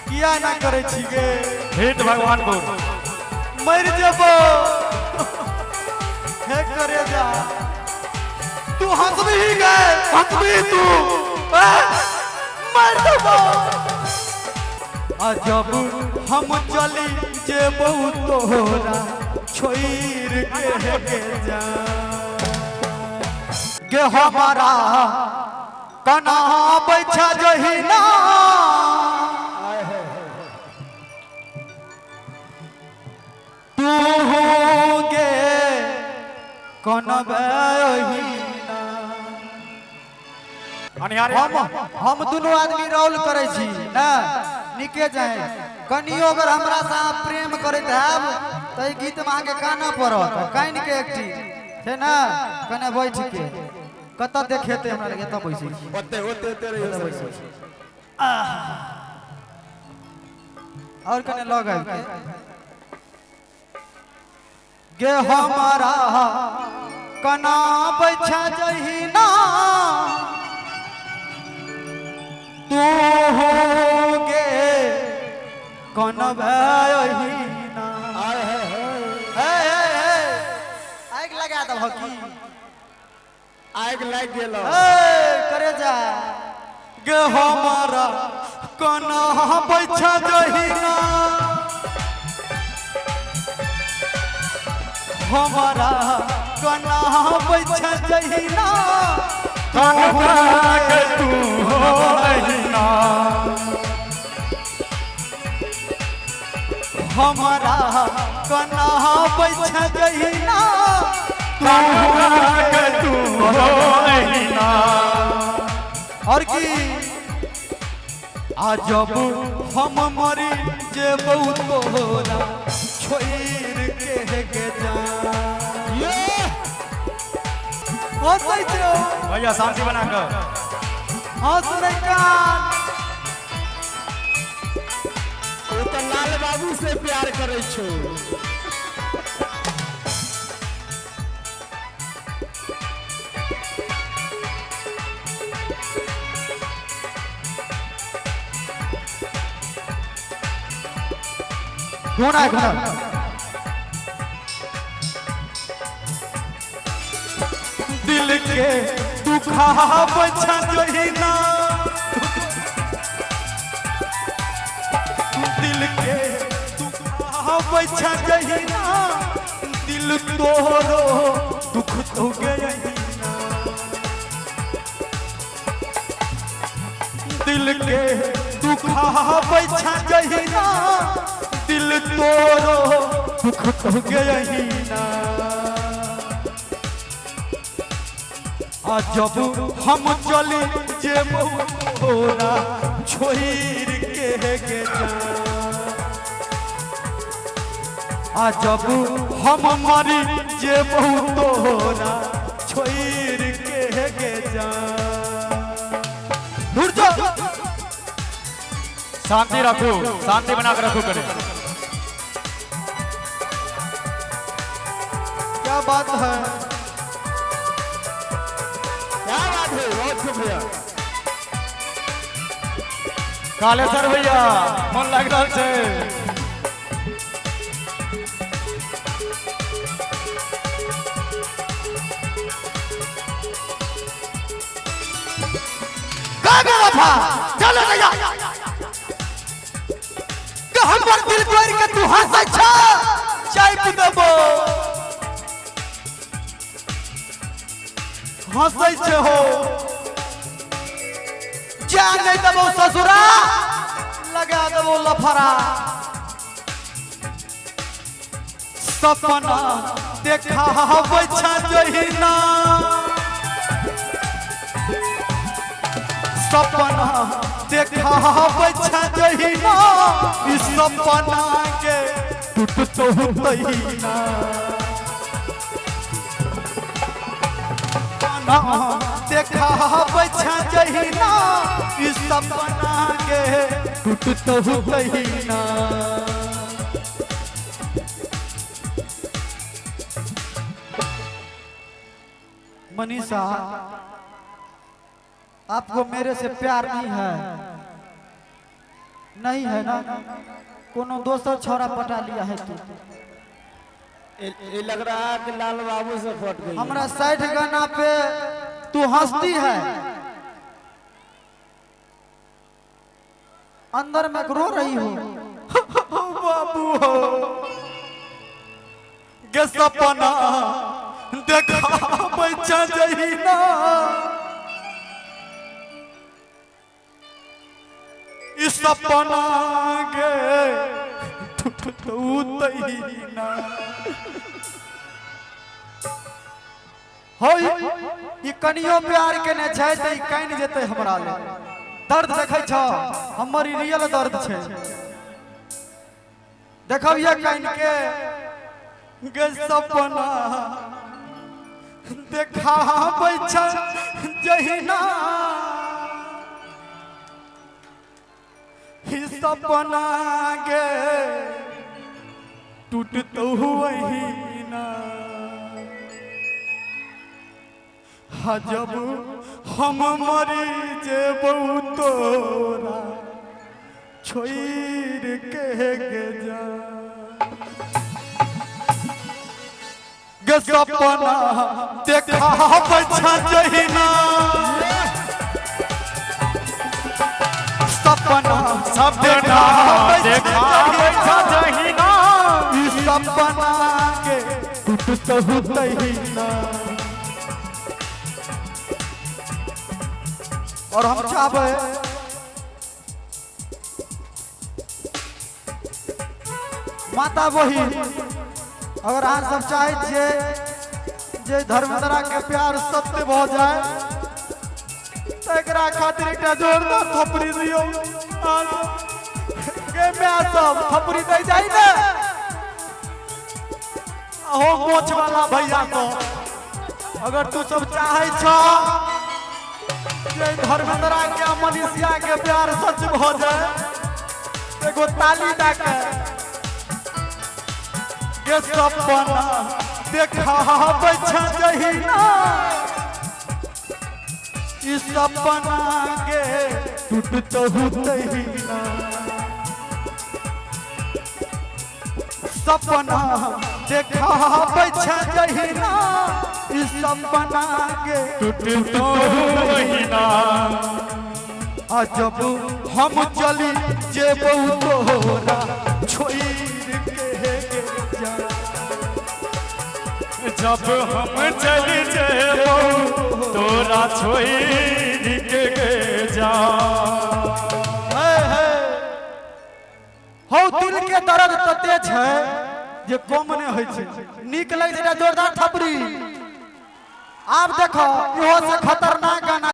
किया ना करे छी गे हित भगवानपुर मर जेबो हे करे जा तू हंसबी गए हंसबी तू ए, मर जेबो आ जब हम चली जेबो तोरा छोड़ के गे जा गे हमारा कना बैठा जहिना तू गे कनबे ओहिना। अनिहारे हम दुनू आदमी रोल करै छी ना निके जाए कनियो अगर हमरा से अहाँ प्रेम करैत हैब त ई गीत में अहाँके कानऽ पड़त कानि के एकटी छै ना कने बैठ के कतऽ देखेतै हमरा लगे एतऽ बैसै छी ओते ओते ओते रहियो एतऽ बैसै छी और कने लग आबि के गे हमारा कना बैठा जहिना तू गे कनबे ओहिना। आए है हे हे हे आगि लगा देबह की आगि लागि गेलो हे करे जा गे हमारा कना बैठा जहिना हमारा कना बैठा जहिना के तू हो अहिना हमारा कना बैठा जहिना के तू हो अहिना और की आ जब हम मरी जेबौ तोरा छोड़ के गे जा हंसै छौ भैया शांति बना कर हंस रे कान ओ तऽ लाल बाबू से प्यार करै छौ घोड़ा घोड़ा दिल के दुखाबै जहिना दिल के दुखाबै जहिना दिल तोरो दुख तो गहिना दिल के दुखाबै जहिना दिल तोरो दुख तो गहिना आ जब हम चली जेबौ तोरा छोड़ के गे जा आ जब हम मरी जेबौ तोरा छोड़ के गे जा दूर जो शांति रखो शांति बना कर रखो करे क्या बात है क्या बात है बहुत खूब भैया कालेश्वर भैया मन लागि रहल छै का बेवफा चलो भैया के हमर दिल तोड़ के तू हंसै छ चाय पी देबो हंसै छ हो जा नहीं देबो ससुरा लगा देबो लफड़ा सपना देखाबै छ जहिना सपना देखाबै छ जहिना ई सपना के टूटतो तहिना सपना देखाबै छ जहिना ई सपना के टूटतो तहिना मनीषा आपको मेरे से प्यार नहीं है नहीं है ना? कोनो दोसर छोरा पटा लिया है तू। ये लग रहा है कि लाल बाबू से फट गई। हमरा 60 गाना पे तू हंसती है, अंदर में रो रही हो। बाबू हो गे सपना देखा बच्चा जहिना, इस सपना गे टूटतू तहिना। हो ई कनियो प्यार के ने छै त ई कानि जेतै हमरा ले। दर्द देखै छ हमर, ई रियल दर्द छै। देखबियै कानि के। गे सपना देखा बच्चा जहिना, ही सपना गे टूटतौ वहीना। जब हम मरी जेबौ तोरा छोड़ के गे जा। गे सपना देखा बच्चा जहिना, सपना सपना देखा बच्चा जहिना, ई सपना के टूटतहु तहिना। और हम चाहबै माता बहिन, अगर अहाँ सब चाहै छियै जे धर्मेंद्रा के प्यार सत्य भऽ जाए तऽ एकरा खातिर एकटा जोरदार थपड़ी दियौ। अहाँ सब गे my सब थपड़ी दै जाइ ने। अहो मोछ वाला भैया को, अगर तू सब चाहै छ जे धर्मेंद्रा के मनीषिया के प्यार सच भऽ जाए, एगो ताली दऽ के गे सपना देखाबै छै जहिना, ई सपना गे टूटतहु तहिना। सपना देखाबै छै जहिना, ई सपना गे टूटतहु तहिना। आ जब हम चली जेबौ तोरा छोड़ के गे जा। जब हम चली जेबौ तोरा छोड़ के गे जा। हौ दिल के दर्द तते छै जे कम नहि होइ छै। नीक लगै छै जोरदार थपड़ी। आब देखो इहो से खतरनाक गाना।